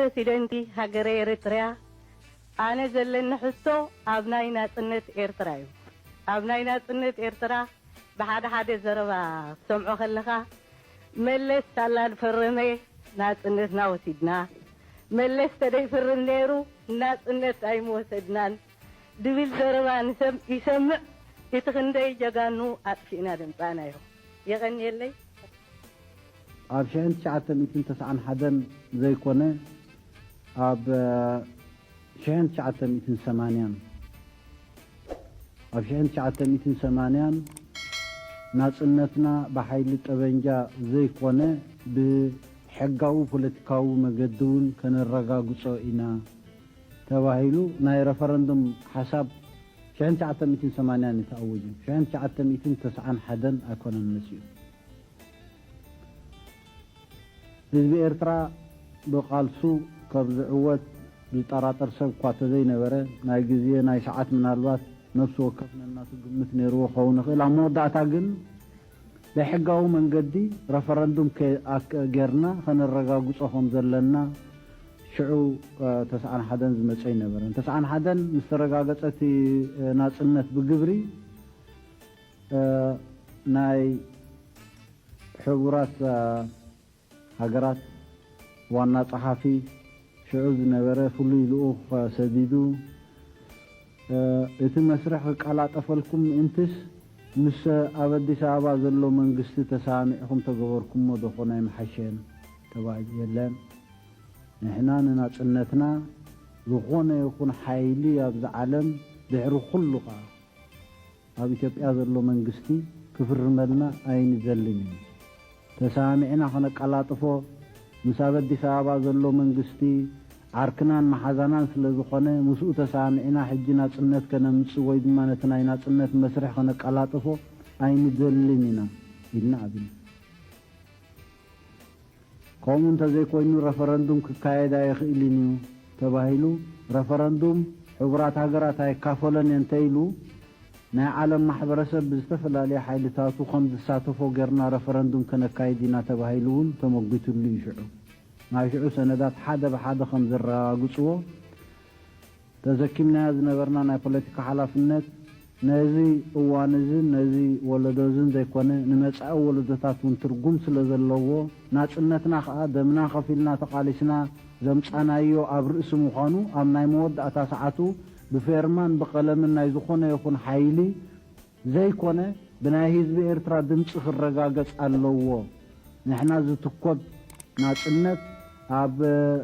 ፕረሲደንቲ ሃገረ ኤርትርያ፣ ኣነ ዘለኒ ሕቶ ኣብ ናይ ናጽነት ኤርትራ እዩ። ኣብ ናይ ናጽነት ኤርትራ ብሓደ ሓደ ዘረባ ክትሰምዖ ከለኻ፣ መለስ ሳላ ዝፈረመ ናጽነትና ወሲድና፣ መለስ ተደይፍርም ነይሩ ናጽነት ኣይምወሰድናን ድብል ዘረባ ንሰም-፣ ይሰምዕ። እቲ ክንደይ ጀጋኑ ኣጥፊእና ደምጻእናዮ። የቐንየለይ። ኣብ ሽሕን ትሽዓተ ሚእትን ተስዓን ሓደን ዘይኮነ፣ ኣብ ሽሕን ትሽዓተ ሚእትን ሰማንያን፣ ኣብ ሽሕን ትሽዓተ ሚእትን ሰማንያን ናጽነትና ብሓይሊ ጠበንጃ ዘይኮነ፣ ብሕጋዊ ፖለቲካዊ መገዲ እውን ከነረጋግጾ ኢና ተባሂሉ ናይ ረፈረንዱም ሓሳብ ሽሕን ትሽዓተ ሚእትን ሰማንያን እዩ ተኣዊጁ። ሽሕን ትሽዓተ ሚእትን ተስዓን ሓደን ኣይኮነን መጺኡ። ህዝቢ ኤርትራ ብቃልሱ ካብ ዝዕወት ዝጠራጠር ሰብ እኳ ተዘይነበረ፣ ናይ ግዜ፣ ናይ ሰዓት፣ ምናልባት ነፍሲ ወከፍ ነናቱ ግምት ነይርዎ ክኸውን ይኽእል። ኣብ መወዳእታ ግን ብሕጋዊ መንገዲ ረፈረንዱም ከ-፣ ኣክ-፣ ጌርና ከነረጋግጾ ከም ዘለና ሽዑ፣ እ፣ ተስዓን ሓደን ዝመጸ ኣይነበረን። ተስዓን ሓደን ምስ ተረጋገጸ እቲ፣ እ፣ ናጽነት ብግብሪ፣ እ፣ ናይ ሕቡራት፣ እ፣ ሃገራት ዋና ጸሓፊ ሽዑ ዝነበረ ፍሉይ ልኡኽ ሰዲዱ፣ እ፣ እቲ መስርሕ ክቀላጠፈልኩም ምእንትስ ምስ ኣብ ኣዲስ ኣበባ ዘሎ መንግስቲ ተሰማሚዕኹም ተገበርኩሞ ዶ ኾን ኣይምሓሸን? ተባሂሉ። የለን፣ ንሕና ንናጽነትና ዝኾነ ይኹን ሓይሊ ኣብዚ ዓለም ድሕሪ ኩሉ ኸኣ ኣብ ኢትዮጵያ ዘሎ መንግስቲ ክፍርመልና ኣይንደልን ኢና። ተሰማሚዕና ከነቀላጥፎ፣ ምስ ኣብ ኣዲስ ኣበባ ዘሎ መንግስቲ ዓርክናን መሓዛናን ስለ ዝኾነ፣ ምስኡ ተሰማሚዕና ሕጂ ናጽነት ከነምጽእ ወይ ድማ ነቲ ናይ ናጽነት መስርሕ ከነቀላጥፎ ኣይንደልን ኢና ኢልና ኣብና። ከምኡ እንተዘይኮይኑ ረፈረንዱም ክካየድ ኣይኽእልን እዩ ተባሂሉ። ረፈረንዱም ሕቡራት ሃገራት ኣይካፈሎን እየ እንተኢሉ፣ ናይ ዓለም ማሕበረሰብ ብዝተፈላለየ ሓይልታቱ ከም ዝሳተፎ ጌርና ረፈረንዱም ከነካይድ ኢና ተባሂሉ እውን ተመጒትሉ እዩ። ሽዑ፣ ናይ ሽዑ ሰነዳት ሓደ ብሓደ ከም ዘረጋግጽዎ፣ ተሰኪምናዮ ዝነበርና ናይ ፖለቲካ ሓላፍነት ነዚ እዋን እዝን ነዚ ወለዶ እዝን ዘይኮነ፣ ንመጻኢ ወለዶታት እውን ትርጉም ስለ ዘለዎ፣ ናጽነትና ከኣ ደምና ከፊልና ተቓሊስና ዘምጻናዮ ኣብ ርእሲ ምዃኑ፣ ኣብ ናይ መወዳእታ ሰዓቱ ብፌርማን ብቐለምን ናይ ዝኾነ ይኹን ሓይሊ ዘይኮነ፣ ብናይ ህዝቢ ኤርትራ ድምጺ ክረጋገጽ ኣለዎ። ንሕና ዝትኮብ ናጽነት፣ ኣብ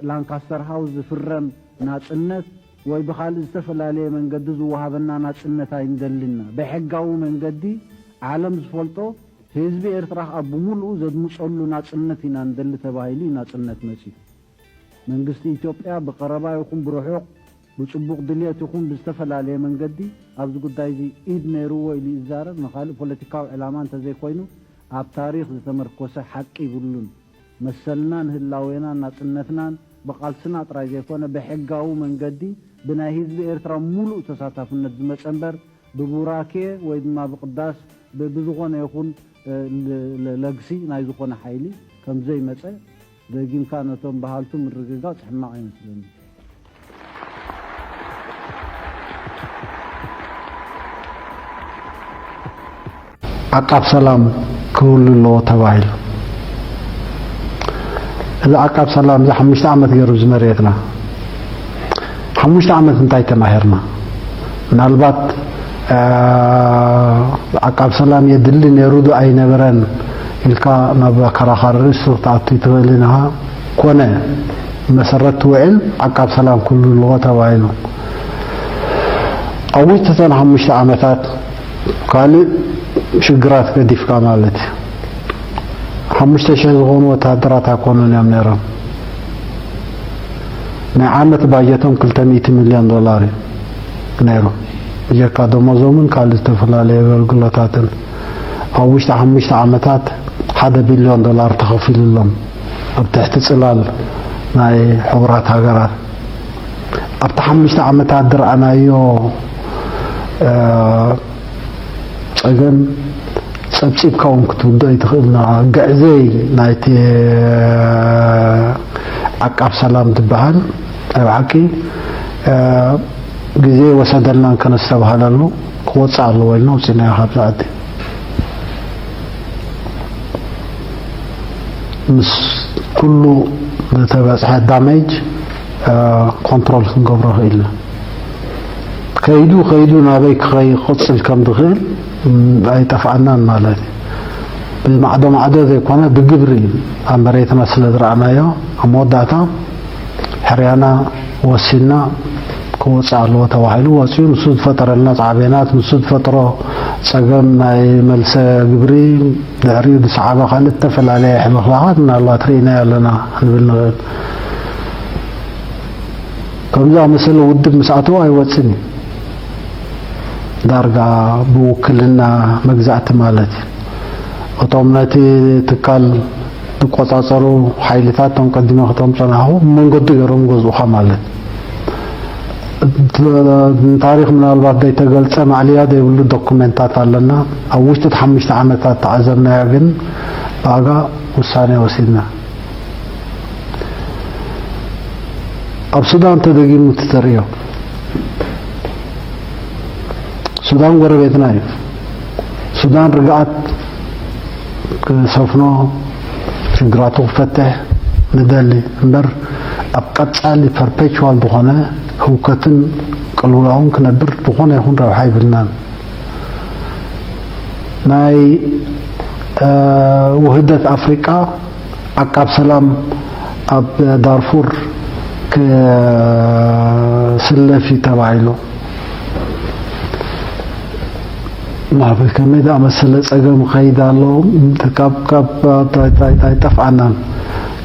ላንካስተር ሃውስ ዝፍረም ናጽነት ወይ ብኻልእ ዝተፈላለየ መንገዲ ዝወሃበና ናጽነት ኣይንደልን ኢና። ብሕጋዊ መንገዲ ዓለም ዝፈልጦ፣ ህዝቢ ኤርትራ ከኣ ብምሉኡ ዘድምጸሉ ናጽነት ኢና ንደሊ ተባሂሉ እዩ ናጽነት መጺኡ። መንግስቲ ኢትዮጵያ ብቐረባ ይኹን ብርሑቕ፣ ብጽቡቕ ድልየት ይኹን ብዝተፈላለየ መንገዲ ኣብዚ ጉዳይ እዚ ኢድ ነይርዎ ኢሉ ይዛረብ፣ ንኻልእ ፖለቲካዊ ዕላማ እንተዘይኮይኑ ኣብ ታሪኽ ዝተመርኮሰ ሓቂ ይብሉን። መሰልናን ህላዌናን ናጽነትናን ብቓልስና ጥራይ ዘይኮነ ብሕጋዊ መንገዲ ብናይ ህዝቢ ኤርትራ ሙሉእ ተሳታፍነት ዝመጸ እምበር ብቡራኬ ወይ ድማ ብቕዳስ ብ-፣ ብዝኾነ ይኹን፣ እ፣ ለ-፣ ለ-፣ ለግሲ ናይ ዝኾነ ሓይሊ ከም ዘይመጸ ደጊምካ ነቶም በሃልቱ ምርግጋጽ ሕማቕ ኣይመስለኒ። ዓቃብ ሰላም ክህሉ ኣለዎ ተባሂሉ። እዚ ዓቃብ ሰላም እዚ ሓሙሽተ ዓመት ገይሩ ዝመርየትና። ሓሙሽተ ዓመት እንታይ ተማሂርና? ምናልባት፣ እ፣ ዓቃብ ሰላም የድሊ ነይሩ ዶ ኣይነበረን ኢልካ ናብ ኣከራኻሪ ርእሲ ክትኣቱ ትኽእል ኢኻ። ኮነ፣ መሰረት ትውዕል ዓቃብ ሰላም ክህሉ ኣለዎ ተባሂሉ። ኣብ ውሽጢ እተን ሓሙሽተ ዓመታት ካልእ ሽግራት ገዲፍካ ማለት እዩ። ሓሙሽተ ሽሕ ዝኾኑ ወተሃደራት ኣይኮኑን እዮም ነይሮም። ናይ ዓመት ባጀቶም ክልተ ሚእቲ ሚልዮን ዶላር እዩ ነይሩ። ብጀካ ደሞዞምን ካልእ ዝተፈላለዩ ኣገልግሎታትን ኣብ ውሽጢ ሓሙሽተ ዓመታት ሓደ ቢልዮን ዶላር ተኸፊሉሎም ኣብ ትሕቲ ጽላል ናይ ሕቡራት ሃገራት። ኣብቲ ሓሙሽተ ዓመታት ዝረኣናዮ፣ እ፣ ጸገም ጸብጺብካ እውን ክትውድኦ ኣይትኽእልን ኢኻ። ግዕዘይ ናይቲ ዓቃብ ሰላም ዝበሃል ናይ ብሓቂ ግዜ ወሰደልናን ከነስተብሃለሉ ክወፅእ ኣለዎ ኢልና ውፂናዮ ካብዚ ዓዲ። ምስ ኩሉ ዝተበፅሐ ዳሜጅ ኮንትሮል ክንገብሮ ክኢልና። ከይዱ ከይዱ ናበይ ክኸይ ክቕፅል ከም ዝኽእል ኣይጠፍኣናን ማለት እዩ። ብማዕዶ ማዕዶ ዘይኮነ ብግብሪ ኣብ መሬትና ስለ ዝረኣናዮ ኣብ መወዳእታ ሕርያና ወሲንና ክወፅእ ኣለዎ ተባሂሉ ወፂኡ። ንሱ ዝፈጠረልና ፃዕቤናት፣ ንሱ ዝፈጥሮ ፀገም ናይ መልሰ ግብሪ፣ ድሕሪኡ ዝሰዓበ ካልእ ዝተፈላለየ ሕምኽላኻት ምናልባት ርኢናዮ ኣለና ክንብል ንኽእል። ከምዚ ዝኣመሰለ ውድብ ምስ ኣተወ ኣይወፅን እዩ። ዳርጋ ብውክልና መግዛእቲ ማለት እዩ። እቶም ነቲ ትካል ዝቆፃፀሩ ሓይልታት እቶም ቀዲመ ክቶም ፀናሕኹ ብመንገዱ ገይሮም ገዝኡኻ ማለት እዩ። ንታሪኽ ምናልባት ዘይተገልፀ ማዕልያ ዘይብሉ ዶኩመንታት ኣለና። ኣብ ውሽጢ እቲ ሓሙሽተ ዓመታት ተዓዘብናዮ ግን ብኣጋ ውሳኔ ወሲድና። ኣብ ሱዳን ተደጊሙ እቲ ተርእዮ። ሱዳን ጎረቤትና እዩ። ሱዳን ርግኣት ክሰፍኖ፣ ሽግራቱ ክፈትሕ ንደሊ እምበር ኣብ ቀጻሊ ፐርፔቹዋል ዝኾነ ህውከትን ቅልውላውን ክነብር ዝኾነ ይኹን ረብሓ ይብልናን። ናይ ውህደት ኣፍሪቃ ዓቃብ ሰላም ኣብ ዳርፉር ክስለፍ እዩ ተባሂሉ። ናብ ከመይ ዝኣመሰለ ጸገም ይኸይድ ኣሎ። ካብ ካብ ኣይጠፍኣናን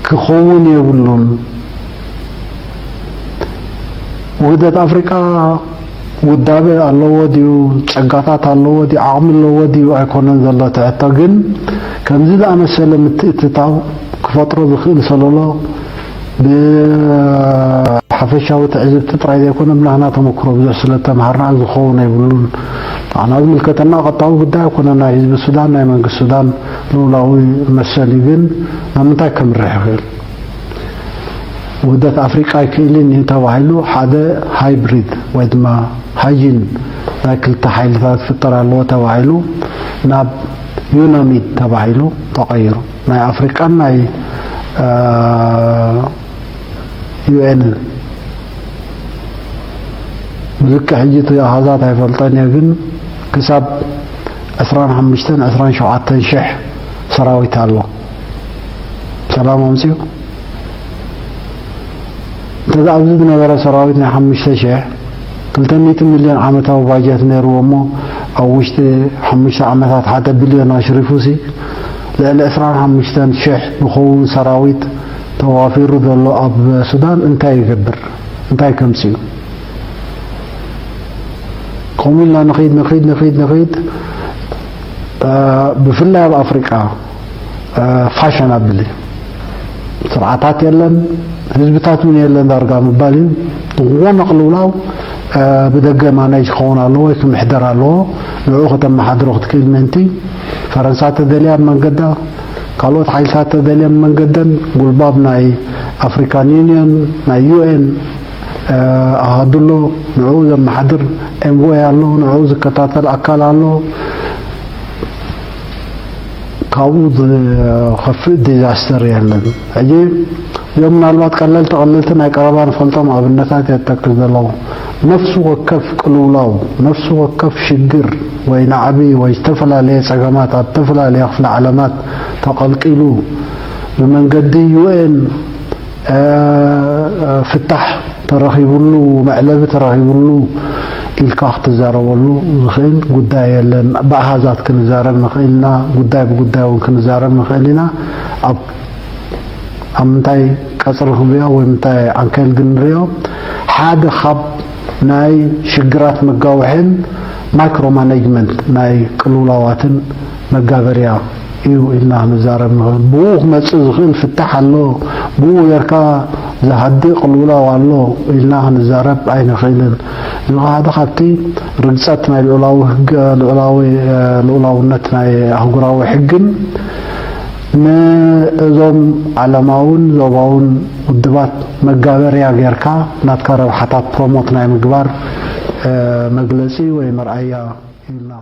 ክኸውን የብሉን። ውህደት ኣፍሪቃ ውዳበ ኣለዎ ድዩ? ጸጋታት ኣለዎ ድዩ? ዓቕሚ ኣለዎ ድዩ? ኣይኮነን ዘሎ እቲ ሕቶ። ግን ከምዚ ዝኣመሰለ ምትእትታው ክፈጥሮ ዝኽእል ሰለሎ ብሓፈሻዊ ትዕዝብቲ ጥራይ ዘይኮነ ብናህና ተመክሮ ብዙሕ ስለ እተምሃርና ዝኸውን ኣይብሉን። ንዓና ዝምልከተና ቀጥታዊ ጉዳይ ኣይኮነን። ናይ ህዝቢ ሱዳን፣ ናይ መንግስቲ ሱዳን ልኡላዊ መሰል እዩ። ግን ናብ ምንታይ ከምርሕ ይኽእል? ውህደት ኣፍሪቃ ኣይክእልን እዩ ተባሂሉ ሓደ ሃይብሪድ ወይ ድማ ሃይን ናይ ክልተ ሓይልታት ክፍጠር ኣለዎ ተባሂሉ ናብ ዩናሚድ ተባሂሉ ተቐይሩ። ናይ ኣፍሪቃን ናይ ዩኤንን ብልክዕ ሕጂ እቲ ኣሃዛት ኣይፈልጠን እየ፣ ግን ክሳብ ዕስራን ሓሙሽተን ዕስራን ሸውዓተን ሽሕ ሰራዊት ኣሎ። ሰላም ኣምፅኡ። እንተዚ ኣብዚ ዝነበረ ሰራዊት ናይ ሓሙሽተ ሽሕ ክልተ ሚእቲ ሚልዮን ዓመታዊ ባጀት ነይርዎ እሞ ኣብ ውሽጢ ሓሙሽተ ዓመታት ሓደ ቢልዮን ኣሽሪፉ ሲ ልዕሊ ዕስራን ሓሙሽተን ሽሕ ዝኸውን ሰራዊት ተዋፊሩ ዘሎ ኣብ ሱዳን እንታይ ይገብር? እንታይ ከምፅኡ? ከምኡ ኢልና ንኸይድ ንኸይድ ንኸይድ ንኸይድ ብፍላይ ኣብ ኣፍሪቃ ፋሽን ኣብል እዩ። ስርዓታት የለን፣ ህዝብታት እውን የለን ዳርጋ ምባል እዩ። ዝኾነ ቅልውላው ብደገ ማናጅ ክኸውን ኣለዎ ወይ ክምሕደር ኣለዎ። ንዕኡ ከተመሓድሮ ክትክእል ምእንቲ ፈረንሳ ተደልያ ኣብ መንገዳ፣ ካልኦት ሓይልታት ተደልያ ኣብ መንገደን ጉልባብ ናይ ኣፍሪካን ዩኒየን ናይ ዩኤን ኣሃዱ ኣሎ። ንዕኡ ዘመሓድር ኤንቮይ ኣሎ፣ ንዕኡ ዝከታተል ኣካል ኣሎ። ካብኡ ዝኸፍእ ዲዛስተር የለን። ሕጂ እዚኦም ምናልባት ቀለልቲ ቀለልቲ ናይ ቀረባ ንፈልጦም ኣብነታት እየ ዝጠቅስ ዘለኹ። ነፍሲ ወከፍ ቅልውላው፣ ነፍሲ ወከፍ ሽግር ወይ ናዕቢ ወይ ዝተፈላለየ ጸገማት ኣብ ዝተፈላለየ ክፍለ ዓለማት ተቐልቂሉ ብመንገዲ ዩኤን ፍታሕ ተረኺብሉ፣ መዕለቢ ተረኺብሉ ኢልካ ክትዛረበሉ ዝኽእል ጉዳይ የለን። ብኣሃዛት ክንዛረብ ንኽእል ኢና፣ ጉዳይ ብጉዳይ እውን ክንዛረብ ንኽእል ኢና። ኣብ ኣብ ምንታይ ቀጽሪ ክንሪኦ ወይ ምንታይ ዓንኬል ግን ንሪኦ? ሓደ ካብ ናይ ሽግራት መጋውሕን ማይክሮ ማኔጅመንት ናይ ቅልውላዋትን መጋበርያ እዩ ኢልና ክንዛረብ ንኽእል። ብኡ ክመጽእ ዝኽእል ፍታሕ ኣሎ፣ ብኡ ጌርካ ዝሃድእ ቅልውላው ኣሎ ኢልና ክንዛረብ ኣይንኽእልን። እዚ ሓደ ካብቲ ርግጸት ናይ ልዑላዊ ህግ-፣ ልዑላዊ፣ ልዑላውነት ናይ ኣህጉራዊ ሕግን ን-፣ እዞም ዓለማውን ዞባውን ውድባት መጋበርያ ጌርካ ናትካ ረብሓታት ፕሮሞት ናይ ምግባር መግለፂ ወይ መርኣያ ኢልና